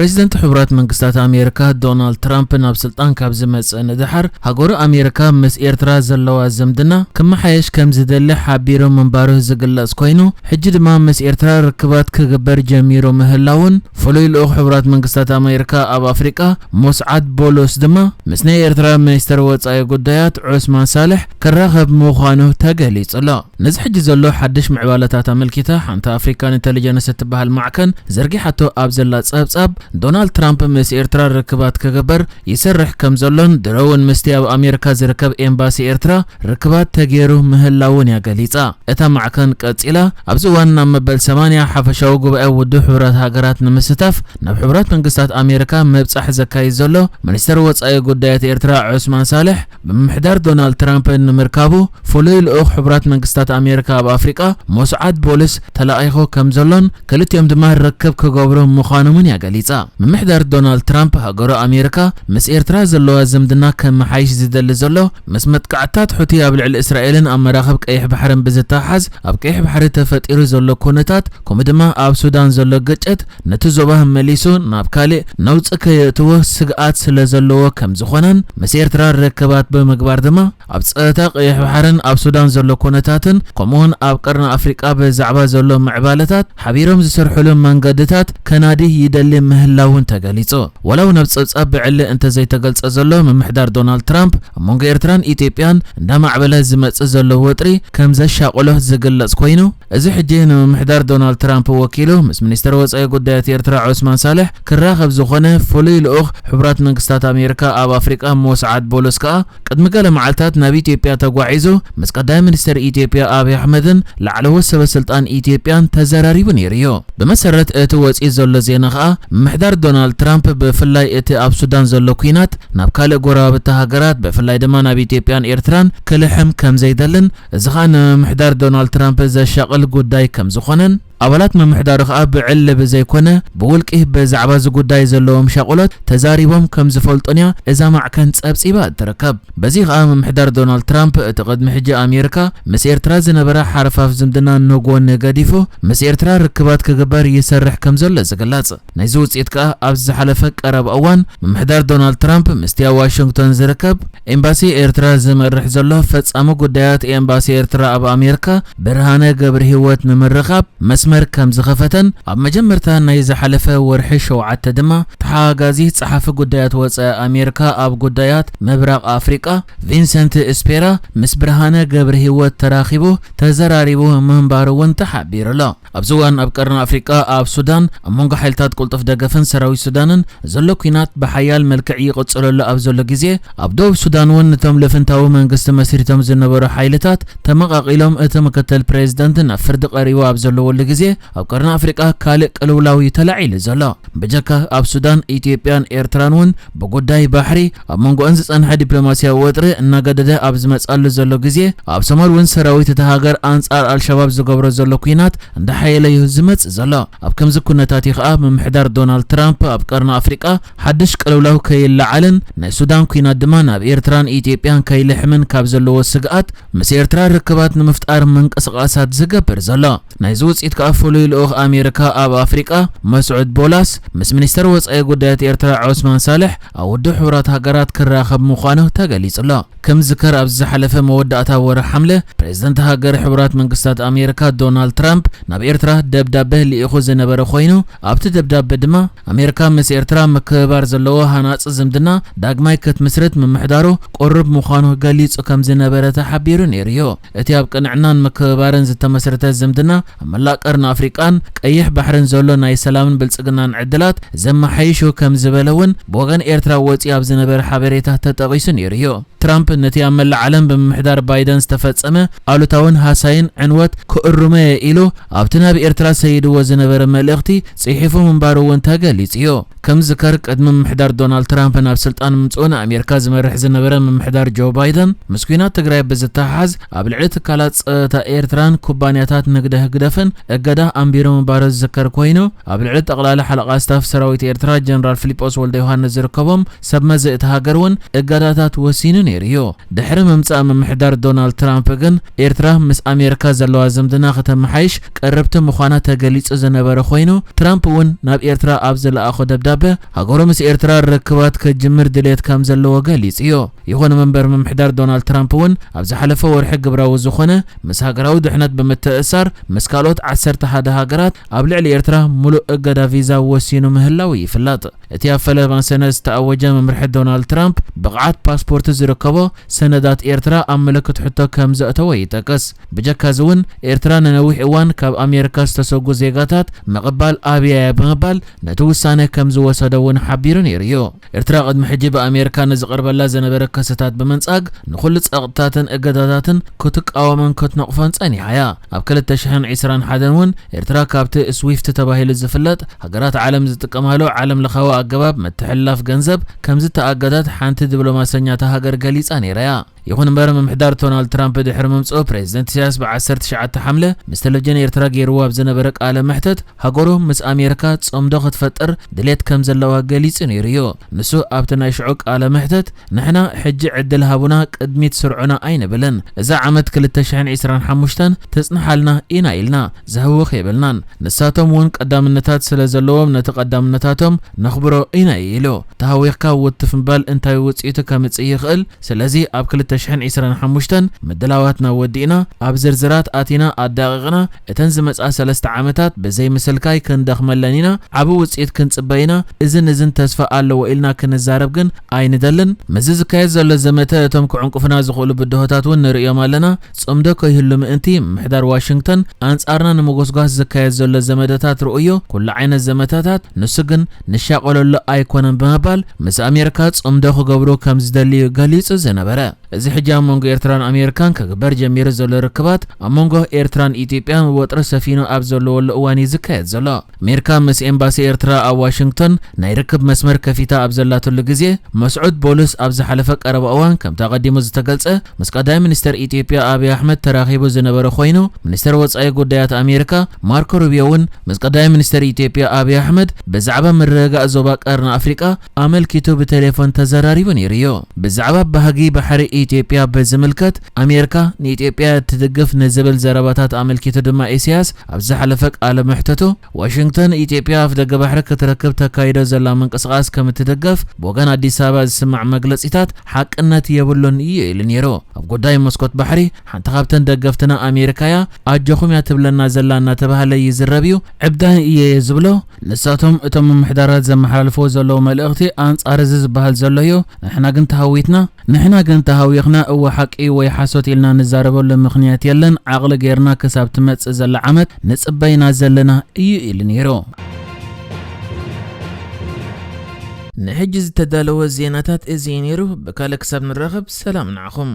ፕሬዚደንት ሕቡራት መንግስታት ኣሜሪካ ዶናልድ ትራምፕ ናብ ስልጣን ካብ ዝመጽእ ንድሓር፣ ሃገሩ ኣሜሪካ ምስ ኤርትራ ዘለዋ ዝምድና ክመሓየሽ ከም ዝደሊ ሓቢሩ ምንባሩ ዝግለጽ ኮይኑ፣ ሕጂ ድማ ምስ ኤርትራ ርክባት ክግበር ጀሚሩ ምህላውን፣ ፍሉይ ልኡኽ ሕቡራት መንግስታት ኣሜሪካ ኣብ ኣፍሪቃ ሞስዓድ ቦሎስ ድማ ምስ ናይ ኤርትራ ሚኒስተር ወጻኢ ጉዳያት ዑስማን ሳልሕ ክራኸብ ምዃኑ ተገሊጹ ኣሎ። ነዚ ሕጂ ዘሎ ሓድሽ ምዕባለታት ኣመልኪታ፣ ሓንቲ ኣፍሪካን ኢንተሊጀንስ እትበሃል ማዕከን ዘርጊሓቶ ኣብ ዘላ ጸብጻብ፣ ዶናልድ ትራምፕ ምስ ኤርትራ ርክባት ክግበር ይሰርሕ ከም ዘሎን ድሮ እውን ምስቲ ኣብ ኣሜሪካ ዝርከብ ኤምባሲ ኤርትራ ርክባት ተገይሩ ምህላውን እያ ገሊጻ። እታ ማዕከን ቀጺላ፣ ኣብዚ እዋን ናብ መበል ሰማንያ ሓፈሻዊ ጉባኤ ውድብ ሕቡራት ሃገራት ንምስታፍ ናብ ሕቡራት መንግስታት ኣሜሪካ ምብጻሕ ዘካይድ ዘሎ ሚኒስተር ወጻኢ ጉዳያት ኤርትራ ዑስማን ሳልሕ ብምምሕዳር ዶናልድ ትራምፕ ንምርካቡ ፍሉይ ልኡኽ ሕቡራት መንግስታት ኣሜሪካ ኣብ ኣፍሪቃ ሞስዓድ ቦልስ ተላኢኹ ከም ዘሎን ክልቲኦም ድማ ርክብ ክገብሩ ምዃኖምን እያ ገሊጻ። ምምሕዳር ዶናልድ ትራምፕ ሃገሩ ኣሜሪካ ምስ ኤርትራ ዘለዋ ዝምድና ከመሓይሽ ዝደሊ ዘሎ፣ ምስ መጥቃዕትታት ሑቲ ኣብ ልዕሊ እስራኤልን ኣብ መራኽብ ቀይሕ ባሕርን ብዝተሓሓዝ ኣብ ቀይሕ ባሕሪ ተፈጢሩ ዘሎ ኩነታት፣ ከምኡ ድማ ኣብ ሱዳን ዘሎ ግጭት ነቲ ዞባ መሊሱ ናብ ካልእ ነውጺ ከየእትዎ ስግኣት ስለ ዘለዎ ከም ዝኾነን፣ ምስ ኤርትራ ርክባት ብምግባር ድማ ኣብ ጸጥታ ቀይሕ ባሕርን ኣብ ሱዳን ዘሎ ኩነታትን፣ ከምኡውን ኣብ ቀርኒ ኣፍሪቃ ብዛዕባ ዘሎ ምዕባለታት ሓቢሮም ዝሰርሕሉ መንገድታት ከናዲ ይደሊ ምህላውን ተገሊጹ። ወላ እውን ኣብ ጸብጻብ ብዕሊ እንተዘይተገልጸ ዘሎ፣ ምምሕዳር ዶናልድ ትራምፕ ኣብ መንጎ ኤርትራን ኢትዮጵያን እንዳማዕበለ ዝመጽእ ዘሎ ወጥሪ ከም ዘሻቕሎ ዝግለጽ ኮይኑ፣ እዚ ሕጂ ንምምሕዳር ዶናልድ ትራምፕ ወኪሉ ምስ ሚኒስተር ወጻኢ ጉዳያት ኤርትራ ዑስማን ሳልሕ ክራኸብ ዝኾነ ፍሉይ ልኡኽ ሕቡራት መንግስታት ኣሜሪካ ኣብ ኣፍሪቃ ሞስዓድ ቦሎስ ከኣ፣ ቅድሚ ገለ መዓልታት ናብ ኢትዮጵያ ተጓዒዙ ምስ ቀዳማይ ሚኒስተር ኢትዮጵያ ኣብይ ኣሕመድን ላዕለዎት ሰበ ስልጣን ኢትዮጵያን ተዘራሪቡ ነይሩ እዩ። ብመሰረት እቲ ወጺኡ ዘሎ ዜና ከኣ፣ ምምሕዳር ዶናልድ ትራምፕ ብፍላይ እቲ ኣብ ሱዳን ዘሎ ኲናት ናብ ካልእ ጎረባብቲ ሃገራት፣ ብፍላይ ድማ ናብ ኢትዮጵያን ኤርትራን ክልሕም ከም ዘይደልን፣ እዚ ከኣ ንምምሕዳር ዶናልድ ትራምፕ ዘሻቕል ጉዳይ ከም ዝኾነን፣ ኣባላት ምምሕዳሩ ከኣ ብዕሊ ብዘይኮነ ብውልቂ ብዛዕባ እዚ ጉዳይ ዘለዎም ሻቕሎት ተዛሪቦም ከም ዝፈልጡን እያ እዛ ማዕከን ጸብጺባ እትርከብ። በዚ ከኣ ምምሕዳር ዶናልድ ትራምፕ እቲ ቅድሚ ሕጂ ኣሜሪካ ምስ ኤርትራ ዝነበራ ሓርፋፍ ዝምድና ንጎኒ ገዲፉ ምስ ኤርትራ ርክባት ክግበር ይሰርሕ ከም ዘሎ ዝግለጽ። ናይዚ ውጽኢት ከኣ ኣብዚ ዝሓለፈ ቀረባ እዋን ምምሕዳር ዶናልድ ትራምፕ ምስቲ ኣብ ዋሽንግቶን ዝርከብ ኤምባሲ ኤርትራ ዝመርሕ ዘሎ ፈጻሚ ጉዳያት ኤምባሲ ኤርትራ ኣብ ኣሜሪካ ብርሃነ ገብረሂወት ንምርኻብ መስመር ከም ዝኸፈተን፣ ኣብ መጀመርታ ናይ ዝሓለፈ ወርሒ ሸውዓተ ድማ ተሓጋጋዚ ጸሓፊ ጉዳያት ወጻኢ ኣሜሪካ ኣብ ጉዳያት ምብራቕ ኣፍሪቃ ቪንሰንት ስፔራ ምስ ብርሃነ ገብረሂወት ተራኺቡ ተዘራሪቡ ምንባሩ እውን ተሓቢሩ ኣሎ። ኣብዚ እዋን ኣብ ቀርኒ ኣፍሪቃ ኣብ ሱዳን ኣብ መንጎ ሓይልታት ቅልጡፍ ደገፍን ሰራዊት ሱዳንን ዘሎ ኲናት ብሓያል መልክዕ ይቕጽለሉ ኣብ ዘሎ ግዜ፣ ኣብ ደቡብ ሱዳን እውን ነቶም ልፍንታዊ መንግስቲ መስሪቶም ዝነበሩ ሓይልታት ተመቓቒሎም እቲ ምክትል ፕሬዝደንት ናብ ፍርዲ ቀሪቡ ኣብ ዘለወሉ ግዜ፣ ኣብ ቀርኒ ኣፍሪቃ ካልእ ቅልውላው እዩ ተላዒሉ ዘሎ። ብጀካ ኣብ ሱዳን፣ ኢትዮጵያን ኤርትራን እውን ብጉዳይ ባሕሪ ኣብ መንጎኣን ዝጸንሐ ዲፕሎማስያዊ ወጥሪ እናገደደ ኣብ ዝመጽኣሉ ዘሎ ግዜ፣ ኣብ ሶማል እውን ሰራዊት እታ ሃገር ኣንጻር ኣልሸባብ ዝገብሮ ዘሎ ኲናት እንዳሓየለ እዩ ዝመጽእ ዘሎ። ኣብ ከምዚ ኩነታት እዩ ከኣ ምምሕዳር ዶናልድ ትራምፕ ኣብ ቀርኒ ኣፍሪቃ ሓድሽ ቅልውላው ከይለዓልን ናይ ሱዳን ኲናት ድማ ናብ ኤርትራን ኢትዮጵያን ከይልሕምን ካብ ዘለዎ ስግኣት ምስ ኤርትራ ርክባት ንምፍጣር ምንቅስቓሳት ዝገብር ዘሎ። ናይዚ ውጽኢት ከኣ ፍሉይ ልኡኽ ኣሜሪካ ኣብ ኣፍሪቃ መስዑድ ቦላስ ምስ ሚኒስተር ወጻኢ ጉዳያት ኤርትራ ዑስማን ሳልሕ ኣብ ውድብ ሕቡራት ሃገራት ክራኸብ ምዃኑ ተገሊጹ ኣሎ። ከም ዝከር ኣብዚ ዝሓለፈ መወዳእታ ወርሒ ሓምለ ፕሬዝደንት ሃገር ሕቡራት መንግስታት ኣሜሪካ ዶናልድ ትራምፕ ናብ ኤርትራ ደብዳበ ልኢኹ ዝነበረ ኮይኑ ኣብቲ ደብዳበ ድማ ኣሜሪካ ምስ ኤርትራ ምክብባር ዘለዎ ሃናጺ ዝምድና ዳግማይ ክትምስርት ምምሕዳሩ ቅሩብ ምዃኑ ገሊጹ ከም ዝነበረ ተሓቢሩ ነይሩ እዩ። እቲ ኣብ ቅንዕናን ምክብባርን ዝተመስረተ ዝምድና ኣብ መላእ ቀርኒ ኣፍሪቃን ቀይሕ ባሕርን ዘሎ ናይ ሰላምን ብልጽግናን ዕድላት ዘመሓይሹ ከም ዝበለ እውን ብወገን ኤርትራ ወጺኡ ኣብ ዝነበረ ሓበሬታ ተጠቒሱ ነይሩ እዩ። ትራምፕ ነቲ ኣብ መላእ ዓለም ብምምሕዳር ባይደን ዝተፈጸመ ኣሉታውን ሃሳይን ዕንወት ክእርሞ እየ ኢሉ ኣብቲ ናብ ኤርትራ ሰይድዎ ዝነበረ መልእኽቲ ጽሒፉ ምንባሩ እውን ተገሊጹ እዩ። ከም ዝከር ቅድሚ ምምሕዳር ዶናልድ ትራምፕ ናብ ስልጣን ምምጽኡ ንኣሜሪካ ዝመርሕ ዝነበረ ምምሕዳር ጆ ባይደን ምስ ኲናት ትግራይ ብዝተሓሓዝ ኣብ ልዕሊ ትካላት ጸጥታ ኤርትራን ኩባንያታት ንግዲ ህግደፍን እገዳ ኣንቢሩ ምንባሩ ዝዝከር ኮይኑ፣ ኣብ ልዕሊ ጠቕላሊ ሓለቓ ስታፍ ሰራዊት ኤርትራ ጀነራል ፊሊጶስ ወልደ ዮሃንስ ዝርከቦም ሰብ መዚ እቲ ሃገር እውን እገዳታት ወሲኑ ነይሩ እዩ። ድሕሪ ምምጻእ ምምሕዳር ዶናልድ ትራምፕ ግን፣ ኤርትራ ምስ ኣሜሪካ ዘለዋ ዝምድና ከተመሓይሽ ቅርብቲ ምዃና ተገሊጹ ዝነበረ ኮይኑ፣ ትራምፕ እውን ናብ ኤርትራ ኣብ ዝለኣኾ ደብዳበ፣ ሃገሩ ምስ ኤርትራ ርክባት ክጅምር ድሌት ከም ዘለዎ ገሊጹ እዩ። ይኹን እምበር፣ ምምሕዳር ዶናልድ ትራምፕ እውን ኣብ ዝሓለፈ ወርሒ ግብራዊ ዝኾነ፣ ምስ ሃገራዊ ድሕነት ብምትእሳር ምስ ካልኦት ዓሰርተ ሓደ ሃገራት ኣብ ልዕሊ ኤርትራ ሙሉእ እገዳ ቪዛ ወሲኑ ምህላው ይፍለጥ። እቲ ኣብ ፈለማ ሰነ ዝተኣወጀ መምርሒ ዶናልድ ትራምፕ፣ ብቕዓት ፓስፖርት ዝርከቦ ሰነዳት ኤርትራ ኣብ ምልክት ሕቶ ከም ዘእተወ ይጠቅስ። ብጀካዚ እውን፣ ኤርትራ ንነዊሕ እዋን ካብ ኣሜሪካ ዝተሰጉ ዜጋታት ምቕባል ኣብያ እያ ብምባል፣ ነቲ ውሳነ ከም ዝወሰዶ እውን ሓቢሩ ነይሩ እዩ። ኤርትራ ቅድሚ ሕጂ ብኣሜሪካ ንዝቐርበላ ዝነበረ ክስታት ብምንጻግ፣ ንኹሉ ጸቕጥታትን እገዳታትን ክትቃወሞን ክትነቕፎን ጸኒሓ እያ። ኣብ ክልተ ሽሕን ዕስራን ሓደን እውን፣ ኤርትራ ካብቲ ስዊፍት ተባሂሉ ዝፍለጥ፣ ሃገራት ዓለም ዝጥቀማሉ ዓለም ለኻዊ ኣገባብ ምትሕልላፍ ገንዘብ ከም ዝተኣገደት ሓንቲ ዲፕሎማሰኛ እታ ሃገር ገሊጻ ነይራ እያ። ይኹን እምበር፣ ምምሕዳር ዶናልድ ትራምፕ ድሕሪ ምምጽኡ፣ ፕሬዚደንት ኢሳያስ ብ ዓሰርተ ትሽዓተ ሓምለ ምስ ቴሌቪዥን ኤርትራ ገይርዎ ኣብ ዝነበረ ቃለ መሕተት፣ ሃገሩ ምስ ኣሜሪካ ጽምዶ ክትፈጥር ድሌት ከም ዘለዋ ገሊጹ ነይሩ እዩ። ንሱ ኣብቲ ናይ ሽዑ ቃለ መሕተት፣ "ንሕና ሕጂ ዕድል ሃቡና፣ ቅድሚት ስርዑና ኣይንብልን። እዛ ዓመት ክልተ ሽሕን ዕስራን ሓሙሽተን ትጽንሓልና ኢና" ኢልና፣ ዘህውኽ የብልናን። ንሳቶም እውን ቀዳምነታት ስለ ዘለዎም፣ ነቲ ቀዳምነታቶም ነኽብሮ ኢና ኢሉ። ተሃዊኽካ ውትፍ ምባል እንታይ ውጽኢቱ ከምጽእ ይኽእል? ስለዚ ኣብ ክልተ ሽሕን ዕስራን ሓሙሽተን ምድላዋትና ወዲእና፣ ኣብ ዝርዝራት ኣቲና ኣዳቒቕና፣ እተን ዝመጽኣ ሰለስተ ዓመታት ብዘይ ምስልካይ ክንደኽመለን ኢና፣ ዓቢ ውጽኢት ክንጽበ ኢና፣ እዝን እዝን ተስፋ ኣለዎ ኢልና ክንዛረብ ግን ኣይንደልን። ምስዚ ዝካየድ ዘሎ ዘመተ እቶም ክዕንቁፍና ዝኽእሉ ብድሆታት እውን ንርእዮም ኣለና። ጽምዶ ከይህሉ ምእንቲ ምምሕዳር ዋሽንግተን ኣንጻርና ንምጉስጓስ ዝካየድ ዘሎ ዘመተታት ርእዮ፣ ኩሉ ዓይነት ዘመተታት፣ ንሱ ግን ንሻቐለሉ ኣይኮነን ብምባል ምስ ኣሜሪካ ጽምዶ ክገብሩ ከም ዝደልዩ ገሊጹ ዝነበረ። እዚ ሕጂ ኣብ መንጎ ኤርትራን ኣሜሪካን ክግበር ጀሚሩ ዘሎ ርክባት፣ ኣብ መንጎ ኤርትራን ኢትዮጵያን ወጥሪ ሰፊኑ ኣብ ዘለወሉ እዋን እዩ ዝካየድ ዘሎ። ኣሜሪካ ምስ ኤምባሲ ኤርትራ ኣብ ዋሽንግተን ናይ ርክብ መስመር ከፊታ ኣብ ዘላትሉ ግዜ፣ መስዑድ ቦሉስ ኣብ ዝሓለፈ ቀረባ እዋን፣ ከምቲ ኣቐዲሙ ዝተገልጸ፣ ምስ ቀዳማይ ሚኒስተር ኢትዮጵያ ኣብይ ኣሕመድ ተራኺቡ ዝነበረ ኮይኑ፣ ሚኒስተር ወጻኢ ጉዳያት ኣሜሪካ ማርኮ ሩቢዮ እውን ምስ ቀዳማይ ሚኒስተር ኢትዮጵያ ኣብይ ኣሕመድ ብዛዕባ ምርግጋእ ዞባ ቀርኒ ኣፍሪቃ ኣመልኪቱ ብቴሌፎን ተዘራሪቡ ነይሩ እዩ። ብዛዕባ ባህጊ ባሕሪ ኢትዮጵያ ብዝምልከት፣ ኣሜሪካ ንኢትዮጵያ ትድግፍ ንዝብል ዘረባታት ኣመልኪቱ ድማ፣ ኢሳያስ ኣብ ዝሓለፈ ቃለ መሕተቱ፣ ዋሽንግተን ኢትዮጵያ ኣፍደገ ባሕሪ ክትረክብ ተካይዶ ዘላ ምንቅስቓስ ከም እትድገፍ ብወገን ኣዲስ ኣበባ ዝስማዕ መግለጺታት ሓቅነት የብሉን እዩ ኢሉ ነይሩ። ኣብ ጉዳይ መስኮት ባሕሪ፣ ሓንቲ ካብተን ደገፍትና ኣሜሪካ እያ፣ ኣጆኹም እያ ትብለና ዘላ እናተባህለ ይዝረብ እዩ። ዕብዳን እየ እየ ዝብሎ። ንሳቶም፣ እቶም ምምሕዳራት ዘመሓላልፍዎ ዘለዉ መልእኽቲ ኣንጻር እዚ ዝበሃል ዘሎ እዩ። ንሕና ግን ተሃዊትና፣ ንሕና ግን ተሃዊኽና፣ እወ ሓቂ ወይ ሓሶት ኢልና ንዛረበሉ ምኽንያት የለን። ዓቕሊ ጌርና ክሳብ ትመጽእ ዘላ ዓመት ንጽበይና ዘለና እዩ ኢሉ ነይሩ። ንሕጂ ዝተዳለወ ዜናታት እዚ እዩ ነይሩ። ብካልእ ክሳብ ንራኸብ፣ ሰላም ንዓኹም።